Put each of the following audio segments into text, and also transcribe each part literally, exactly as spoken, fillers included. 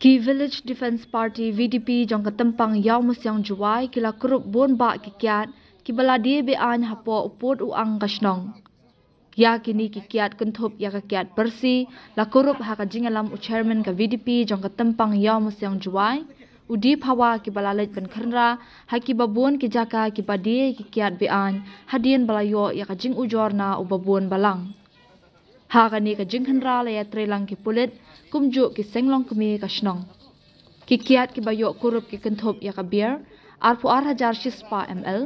Ki Village Defence Party, V D P, jong ka Tympang Ïawmusiang Jowai ki la kurup bun bah ki kiad kiba la die be-aiñ hapoh u pud u ang ka shnong. Ïa kine ki kiad kynthup ïa ka kiad Pyrsi la kurup ha ka jingïalam u Chairman ka V D P jong ka Tympang Ïawmusiang Jowai, u D. Phawa, kiba la leit ban khynra ha kiba bun ki jaka kiba die ki kiad be-aiñ hadien ba la ïoh ïa ka jingujor na uba bun balang. Ha kane ka jingkhynra la ïatreilang ki pulit kumjuh ki seng longkmie ka shnong. Ki kiad kiba ïoh kurup ki kynthup ïa ka beer arphew ar hajar shispah M L,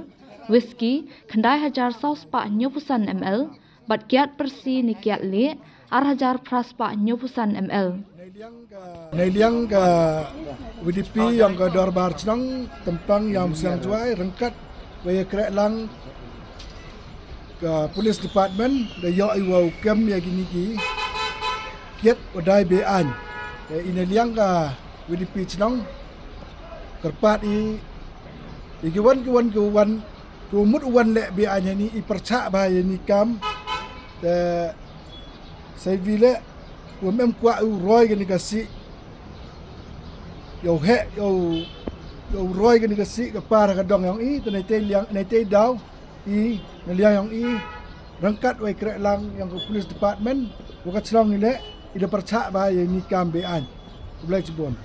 whisky khyndai hajar sawspah hynñiewphew san M L, bad kiad Pyrsi ne kiad lieh ar hajar phraspah hynñiewphew san M L. Neiliang ka V D P ïong ka Dorbar Chnong Tympang Ïawmusiang Jowai ryngkat wa ïa kreh lang ka Police Department da ïoh i wa u kem ïa kini ki kiad wa die be-aiñ. Te i neiliang ka V D P Chnong kyrpad i, i ki wan ki wan ki wan ki mut u wan leh be-aiñ hani i pyrchah bha ïa ni kam. Te sa i wi leh u em kwah u roi kani ka sih. Ïa u heh ïa u, ïa u roi kani ka sih ka par ka dong ïong i te nei te liang nei te daw i na liang ïong i ryngkat wa i kreh lang ïong ka Police Department wa ka chnong i leh i da pyrchah bha ïa ni kam be-aiñ. Khublei chibun.